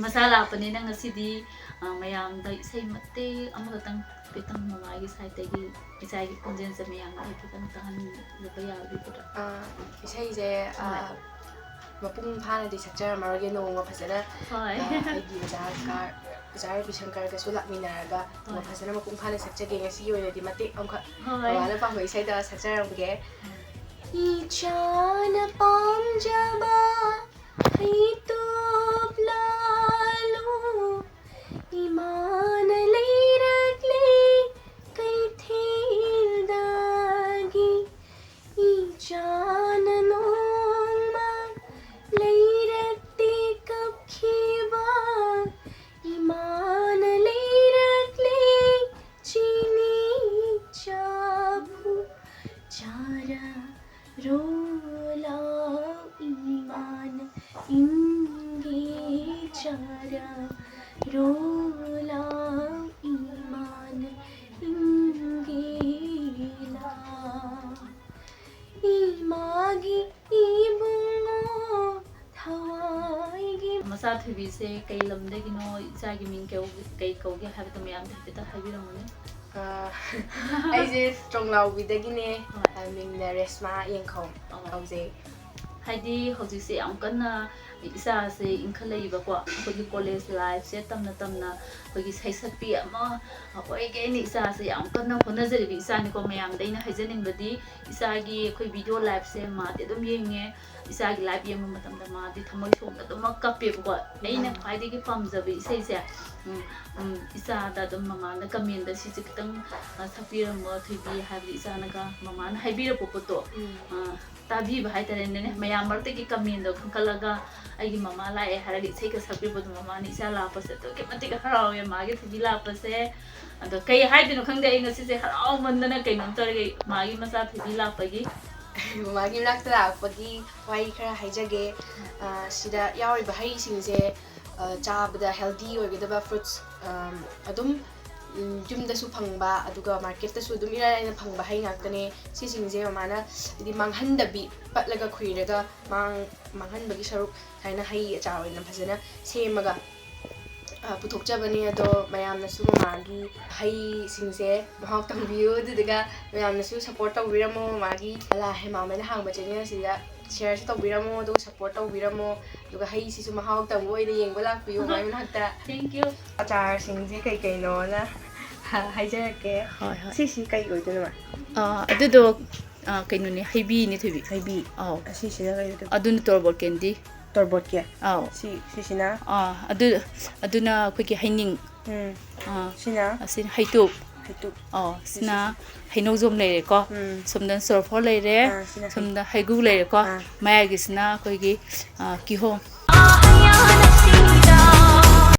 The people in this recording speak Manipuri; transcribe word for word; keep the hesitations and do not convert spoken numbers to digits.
ꯃꯁꯥ ꯂꯥꯛꯄꯅꯤꯅ ꯉꯁꯤꯗꯤ, ꯑ, ꯃꯌꯥꯝꯗ ꯏꯁꯩ ꯃꯇꯦꯛ ꯑꯃꯈꯛꯇꯪ ꯍꯥꯏꯐꯦꯠꯇꯪ ꯃꯃꯥꯒꯤ ꯁꯥꯏꯠꯇꯒꯤ ꯏꯆꯥꯒꯤ ꯈꯣꯟꯖꯦꯜꯁꯦ ꯃꯌꯥꯝꯗ ꯍꯥꯏꯐꯦꯠꯇꯪ ꯇꯥꯍꯟꯖꯕ ꯌꯥꯒꯗ꯭ꯔꯥ? ꯑꯥ, ꯏꯁꯩꯁꯦ, ꯑꯥ, ꯍꯣꯏ꯫ ꯃꯄꯨꯡ ꯐꯥꯅꯗꯤ ꯁꯛꯆꯔꯝꯃꯔꯣꯏꯒꯦ꯫ ꯅꯣꯡꯃ ꯐꯖꯅ, ꯍꯣꯏ꯫ ꯑꯥ, ꯑꯩꯒꯤ ꯑꯣꯖꯥ ꯀꯥ-, ꯑꯣꯖꯥ ꯔꯕꯤꯁꯪꯀꯔꯒꯁꯨ ꯂꯥꯛꯃꯤꯟꯅꯔꯒ ꯅꯣꯡꯃ ꯍꯣꯏ꯫ ꯐꯖꯅ ꯃꯄꯨꯡ ꯐꯥꯅ ꯁꯛꯆꯒꯦ꯫ ꯉꯁꯤꯒꯤ ꯑꯣꯏꯅꯗꯤ ꯃꯇꯦꯛ ꯑꯃꯈꯛ ꯍꯣꯏ꯫ ꯃꯃꯥꯅ ꯄꯥꯝꯕ ꯏꯁꯩꯗ ꯁꯛꯆꯔꯝꯒꯦ꯫ ꯎꯝ꯫ ꯏꯆꯥꯅ ꯄꯥꯝꯖꯕ ꯍꯩꯇꯨꯞ ꯂꯥꯂꯨ, ꯏꯃꯥꯅ ꯂꯩꯔꯛꯂꯦ ꯀꯩꯊꯦꯜꯗꯒꯤ꯫ ꯏꯆꯥꯅ ꯅꯣꯡꯃ ꯂꯩꯔꯛꯇꯦ ꯀꯞꯈꯤꯕ, ꯏꯃꯥꯅ ꯂꯩꯔꯛꯂꯦ ꯆꯤꯅꯤ ꯆꯥꯐꯨ꯫ ꯆꯥꯔꯥ ꯔꯣ ꯂꯥꯎ ꯏꯃꯥꯅ ꯏꯪꯒꯦ, ꯆꯥꯔꯥ ꯔꯣ ꯂꯥꯎ ꯏꯃꯥꯅ ꯏꯪꯒꯦ ꯂꯥꯎ꯫ ꯏꯃꯥꯒꯤ ꯏꯕꯨꯡꯉꯣ ꯊꯋꯥꯏꯒꯤ꯫ ꯃꯆꯥ ꯊꯣꯏꯕꯤꯁꯦ ꯀꯩ ꯂꯝꯗꯒꯤꯅꯣ, ꯏꯆꯥꯒꯤ ꯃꯤꯡ ꯀꯧ-, ꯀꯩ ꯀꯧꯒꯦ ꯍꯥꯏꯕꯗꯣ ꯃꯌꯥꯝꯗ ꯍꯥꯏꯐꯦꯠꯇ ꯍꯥꯏꯕꯤꯔꯝꯃꯨꯅꯦ꯫ ꯑꯥ, ꯑꯩꯁꯦ ꯇ꯭ꯔꯣꯡꯂꯥꯎꯕꯤꯗꯒꯤꯅꯦ꯫ ꯍꯣꯏ꯫ ꯑꯥ, ꯃꯤꯡꯅ ꯔꯦꯁꯃꯥ ꯌꯦꯡꯈꯧ ꯑꯣ꯫ ꯀꯧꯖꯩ꯫ ꯍꯥꯏꯗꯤ ꯍꯧꯖꯤꯛꯁꯦ ꯌꯥꯝ ꯀꯟꯅ ꯏꯆꯥꯁꯦ ꯏꯟꯈꯠꯂꯛꯏꯕꯀꯣ, ꯑꯩꯈꯣꯏꯒꯤ ꯀꯣꯂꯦꯖ ꯂꯥꯏꯐꯁꯦ ꯇꯝꯅ ꯇꯝꯅ ꯑꯩꯈꯣꯏꯒꯤ ꯁꯩꯁꯛꯄꯤ ꯑꯃ ꯑꯣꯏꯒꯦꯅ ꯏꯆꯥꯁꯦ ꯌꯥꯝ ꯀꯟꯅ ꯍꯣꯠꯅꯖꯔꯤꯕ ꯏꯆꯥꯅꯤꯀꯣ꯫ ꯃꯌꯥꯝꯗ ꯑꯩꯅ ꯍꯥꯏꯖꯅꯤꯡꯕꯗꯤ ꯏꯆꯥꯒꯤ ꯑꯩꯈꯣꯏ ꯚꯤꯗꯤꯑꯣ ꯂꯥꯏꯐꯁꯦ ꯃꯥꯗꯤ ꯑꯗꯨꯝ ꯌꯦꯡꯉꯦ꯫ ꯏꯆꯥꯒꯤ ꯂꯥꯏꯐ ꯌꯦꯡꯕ ꯃꯇꯝꯗ ꯃꯥꯗꯤ ꯊꯃꯣꯏ ꯁꯣꯛꯅ ꯑꯗꯨꯃꯛ ꯀꯞꯄꯦꯕꯀꯣ꯫ ꯑꯩꯅ ꯎꯝ꯫ ꯈ꯭ꯋꯥꯏꯗꯒꯤ ꯄꯥꯝꯖꯕ ꯏꯁꯩꯁꯦ, ꯎꯝ, ꯎꯝ, ꯏꯆꯥꯗ ꯑꯗꯨꯝ ꯃꯃꯥꯅ ꯀꯃꯦꯟꯗ ꯁꯤꯁꯦ ꯈꯤꯇꯪ, ꯑ, ꯁꯛꯄꯤꯔꯝꯃꯣ ꯊꯣꯏꯕꯤ ꯍꯥꯏꯕꯗꯤ ꯏꯆꯥꯅꯒ ꯃꯃꯥꯅ ꯍꯥꯏꯕꯤꯔꯛꯄ ꯄꯣꯠꯇꯣ, ꯎꯝ꯫ ꯑ, ꯇꯥꯕꯤꯕ ꯍꯥꯏꯇꯥꯔꯦꯅꯦ꯫ ꯎꯝ꯫ ꯃꯌꯥꯝ ꯃꯔꯛꯇꯒꯤ ꯀꯃꯦꯟꯗꯣ ꯈꯟꯒꯠꯂꯒ ꯑꯩꯒꯤ ꯃꯃꯥ ꯂꯥꯛꯑꯦ ꯍꯥꯏꯔꯒ ꯏꯁꯩꯒ ꯁꯛꯄꯤꯕꯗꯣ ꯃꯃꯥꯅ ꯏꯆꯥ ꯂꯥꯛꯄꯁꯦ ꯑꯗꯨꯛꯀꯤ ꯃꯇꯤꯛ ꯍꯔꯥꯎꯋꯦ, ꯃꯥꯒꯤ ꯊꯣꯏꯕꯤ ꯂꯥꯛꯄꯁꯦ꯫ ꯑꯗꯣ ꯀꯩ ꯍꯥꯏꯗꯣꯏꯅꯣ ꯈꯪꯗꯦ, ꯑꯩ ꯉꯁꯤꯁꯦ ꯍꯔꯥꯎꯃꯟꯗꯅ ꯀꯩꯅꯣꯝ ꯇꯧꯔꯦ, ꯃꯥꯒꯤ ꯃꯆꯥ ꯊꯣꯏꯕꯤ ꯂꯥꯛꯄꯒꯤ꯫ ꯃꯃꯥꯒꯤ ꯃꯅꯥꯛꯇ ꯂꯥꯛꯄꯒꯤ ꯋꯥꯔꯤ ꯈꯔ ꯍꯥꯏꯖꯒꯦ꯫ ꯑ, ꯁꯤꯗ ꯌꯥꯎꯔꯤꯕ ꯍꯩꯁꯤꯡꯁꯦ, ꯑ, ꯆꯥꯕꯗ ꯍꯦꯜꯗꯤ ꯑꯣꯏꯒꯗꯕ ꯐ꯭ꯔꯨꯠꯁ, ꯑꯝ, ꯑꯗꯨꯝ ꯎꯝ, ꯌꯨꯝꯗꯁꯨ ꯐꯪꯕ, ꯑꯗꯨꯒ ꯃꯥꯔꯀꯦꯠꯇꯁꯨ ꯑꯗꯨꯝ ꯏꯔꯥꯏ ꯂꯥꯏꯅ ꯐꯪꯕ ꯍꯩ ꯉꯥꯛꯇꯅꯦ꯫ ꯁꯤꯁꯤꯡꯁꯦ ꯃꯃꯥꯅ ꯍꯥꯏꯗꯤ ꯃꯥꯡꯍꯟꯗꯕꯤ, ꯄꯠꯂꯒ ꯈꯨꯏꯔꯒ ꯃꯥꯡ-, ꯃꯥꯡꯍꯟꯕꯒꯤ ꯁꯔꯨꯛ ꯁꯨꯃꯥꯏꯅ ꯍꯩ ꯑꯆꯥꯔ ꯑꯣꯏꯅ ꯐꯖꯅ ꯁꯦꯝꯃꯒ, ꯑ, ꯄꯨꯊꯣꯛꯆꯕꯅꯤ꯫ ꯑꯗꯣ ꯃꯌꯥꯝꯅꯁꯨ ꯃꯃꯥꯒꯤ ꯍꯩꯁꯤꯡꯁꯦ ꯃꯍꯥꯎ ꯇꯪꯕꯤꯌꯨ, ꯑꯗꯨꯗꯨꯒ ꯃꯌꯥꯝꯅꯁꯨ ꯁꯞꯄꯣꯔꯠ ꯇꯧꯕꯤꯔꯝꯃꯣ, ꯃꯃꯥꯒꯤ ꯀꯂꯥ ꯍꯦꯃꯥꯃꯅ ꯍꯥꯡꯕ ꯆꯦꯅꯦꯜꯁꯤꯗ ꯁꯤꯌꯔꯁꯨ ꯇꯧꯕꯤꯔꯝꯃꯣ, ꯑꯗꯨꯒ ꯁꯞꯄꯣꯔꯠ ꯇꯧꯕꯤꯔꯝꯃꯣ, ꯑꯗꯨꯒ ꯍꯩꯁꯤꯁꯨ ꯃꯍꯥꯎ ꯇꯪꯕ ꯑꯣꯏꯅ ꯌꯦꯡꯕ ꯂꯥꯛꯄꯤꯌꯨ ꯃꯃꯥꯒꯤ ꯃꯅꯥꯛꯇ꯫ Thank you. ꯑꯆꯥꯔꯁꯤꯡꯁꯦ ꯀꯩ ꯀꯩꯅꯣꯅ ꯍꯥꯏꯖꯔꯛꯀꯦ꯫ ꯍꯣꯏ, ꯍꯣꯏ꯫ ꯁꯤꯁꯤ ꯀꯩ ꯑꯣꯏꯗꯣꯏꯅꯣ, ꯃꯥ? ꯑ, ꯑꯗꯨꯗꯣ, ꯑ, ꯀꯩꯅꯣꯅꯦ, ꯍꯩꯕꯤꯅꯦ, ꯊꯣꯏꯕꯤ꯫ ꯍꯩꯕꯤ? ꯑꯧ꯫ ꯑꯁꯤꯁꯤꯅ ꯀꯩ ꯑꯣꯏꯗꯣꯏꯕ? ꯑꯗꯨꯅ ꯇꯣꯔꯕꯣꯠ ꯀꯦꯟꯗꯤ꯫ ꯇꯣꯔꯕꯣꯠꯀꯤ? ꯑꯧ꯫ ꯁꯤ, ꯁꯤꯁꯤꯅ? ꯑꯥ, ꯑꯗꯨ, ꯑꯗꯨꯅ ꯑꯩꯈꯣꯏꯒꯤ ꯍꯩꯅꯤꯡ꯫ ꯎꯝ꯫ ꯑꯥ꯫ ꯁꯤꯅ? ꯑꯁꯤꯅ ꯍꯩꯇꯨꯞ꯫ ꯍꯩꯇꯨꯞ꯫ ꯑꯧ, ꯁꯤ, ꯁꯤꯅ ꯁꯤ, ꯁꯤ꯫ ꯍꯩꯅꯧꯖꯣꯝ ꯂꯩꯔꯦꯀꯣ꯫ ꯎꯝ꯫ ꯁꯣꯝꯗꯅ ꯆꯣꯔꯐꯣꯟ ꯂꯩꯔꯦ꯫ ꯑꯥ, ꯁꯤꯅ ꯍꯩ-, ꯁꯣꯝꯗ ꯍꯩꯒ꯭ꯔꯨ ꯂꯩꯔꯦꯀꯣ꯫ ꯑꯥ꯫ ꯃꯌꯥꯏꯒꯤꯁꯤꯅ ꯑꯩꯈꯣꯏꯒꯤ, ꯑꯥ, ꯀꯤꯍꯣꯝ꯫